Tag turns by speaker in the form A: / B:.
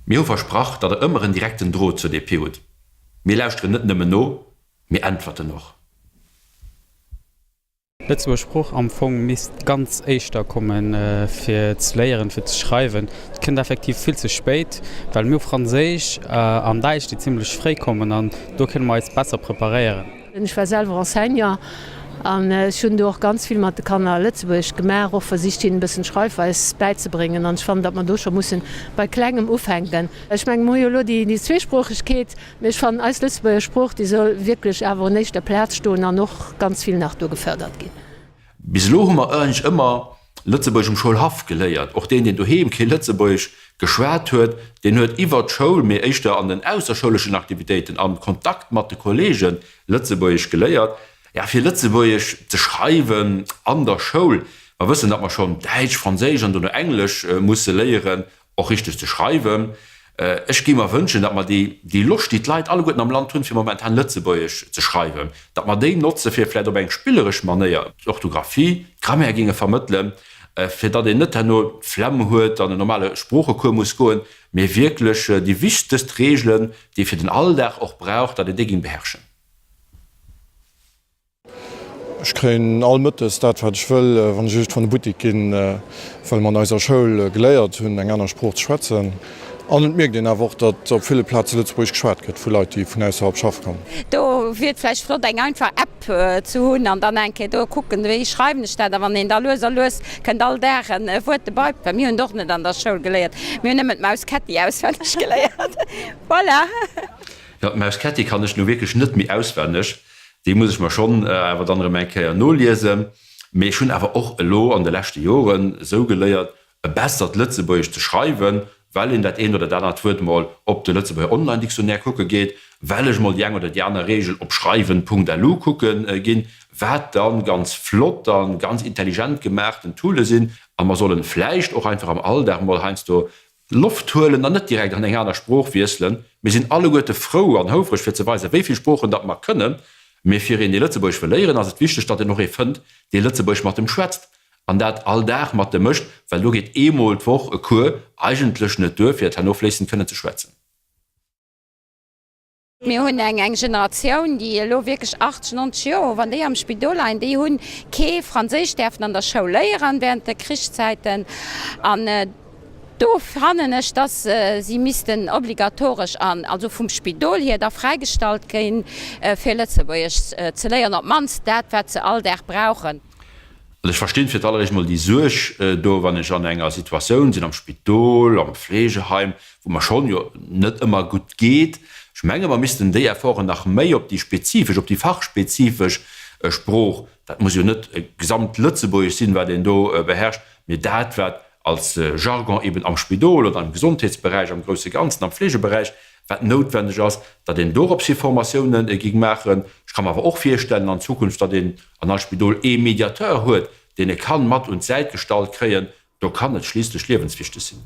A: Mir hu versprach, datt der ëmmer en direkten Drot zur DP hutt. Mir lauschteren net nëmmen no, mir äntwerten och.
B: D'Lëtzebuerger Sprooch am Fong misst ganz éischter kommen, fir ze léieren, fir ze schreiwen. Et kënnt effektiv vill ze spéit, well mir hu Franséisch an Däitsch, déi zimlech fréi kommen an do kënne mer eis besser preparéieren.
C: Ech war selwer Enseignant an ech hunn do och ganz vill mat de Kanner Lëtzebuergesch gemaach, och versicht hinnen e bëssen d'Schreifweis bäizebréngen an ech fannen, datt mer do scho mussen bei Klengem ufänken. Ech mengen, mer hu jo elo déi Zweesproochegkeet, Mee ech fannen, eis Lëtzebuerger Sprooch, déi soll wierklech awer un éischter Plaz stoen an och ganz vill nach do gefördert ginn.
A: Bis elo hu mer eigentlech ëmmer Lëtzebuergesch um Schoulhaff geléiert. Och deen, deen doheem kee Lëtzebuergesch geschwat huet, deen huet iwwert d'Schoul, mee éischter an den ausserschouleschen Aktivitéiten, am Kontakt mat de Kolleegen Lëtzebuergesch geléiert. Ja, fir Lëtzebuergesch ze schreiwen an der Schoul, mer wëssen, datt mer schonn Däitsch, Franséisch an dono Englesch musse léieren, och richteg ze schreiwen. Ech géing mer wënschen, datt mer déi, déi Loscht, déi d'Leit alleguerten am Land hunn, fir momentan Lëtzebuergesch ze schreiwen, datt mer déi notze fir vläicht op eng spilleresch Manéier d'Orthografie, d'Grammaire géinge vermëttelen, fir datt een net herno d'Flemm huet an en normale Sproochecours muss goen, mee wierklech déi wichtegst Reegelen, déi ee fir den Alldag och brauch, datt een déi géing beherrschen.
D: Ech kréien all Mëttes dat, wat ech wëll, wann ech just van de Buttik ginn, well mer an eiser Schoul geléiert hunn, eng aner Sprooch ze schwätzen. An et mierkt een awer och, datt op ville Plaze Lëtzebuergesch geschwat gëtt vu Leit, déi vun ausserhalb schaffe kommen.
E: Do wier et vläicht flott, eng einfach App ze hunn an dann eng Kéier do kucken, wéi schreiwen ech dat. A wann een da lues a lues kënnt all Dag e Wuert dobei, well mir hunn et och net an der Schoul geléiert, mir hunn nëmmen d'Maus Ketti auswenneg geléiert. Voilà.
A: Jo, d'Maus Ketti kann ech nu wierklech net méi auswenneg. Déi muss ech mer schonn awer dann erëm eng Kéier noliesen. Mee ech hunn awer och elo an de leschte Joren esou geléiert, e bessert Lëtzebuergesch ze schreiwen, well een dat eent oder dat anert Wuert mol op de Lëtzebuerger Online-Dictionnaire kucke geet, well ech mol déi eng oder déi aner Reegel op schreiwen.lu kucke ginn, wat dann ganz flott a ganz intelligent gemaachten Toole sinn. A mer sollen vläicht och einfach am Alldag mol heiansdo Loft huelen an net direkt an eng aner Sprooch wiesselen. Mir sinn alleguerte frou an houfreg fir ze weisen, wéi vill Sproochen datt mer kënnen. Mee fir een, dee Lëtzebuergesch wëll léieren, ass et wichteg, datt en och ee fënnt, dee Lëtzebuergesch mat em schwätzt an dat all Dag mat em mécht, well do geet eemol d'Woch e Cours eigentlech net duer, fir et herno fléissend kënnen ze schwätzen.
E: Mir hunn eng eng Generatioun, déi elo wierklech 80, 90 Joer hu, wann déi am Spidol leien, déi hu kee Franséisch däerfen an der Schoul léieren während de Krichszäiten. An do fannen ech, dass si missten obligatoresch an also vum Spidol hier da fräigestallt ginn, fir Lëtzebuergesch ze léieren, op d'mannst dat, wat se all Dag brauchen.
A: Also ech verstinn fir d'alleréischt mol déi Suerg do, wann ech an enger Situatioun sinn, am Spidol, am Fleegeheim, wou mer schonn jo net ëmmer gutt geet. Ech menge mer missten déi Efforten nach méi op déi spezifesch, op déi fachspezifesch Sprooch, dat muss jo net gesamt Lëtzebuergesch sinn, wat een do beherrscht, mee dat wat als Jargon eben am Spidol oder am Gesondheetsberäich am grousse Ganzen, am Fleegeberäich, wat noutwenneg ass, datt een dorops hi Formatiounen géing maachen. Ech ka mer awer och virstellen an Zukunft, datt een an all Spidol ee Mediateur huet, deen e kann mat un d'Säit gestallt kréien. Do kann et schliisslech liewenswichteg sinn.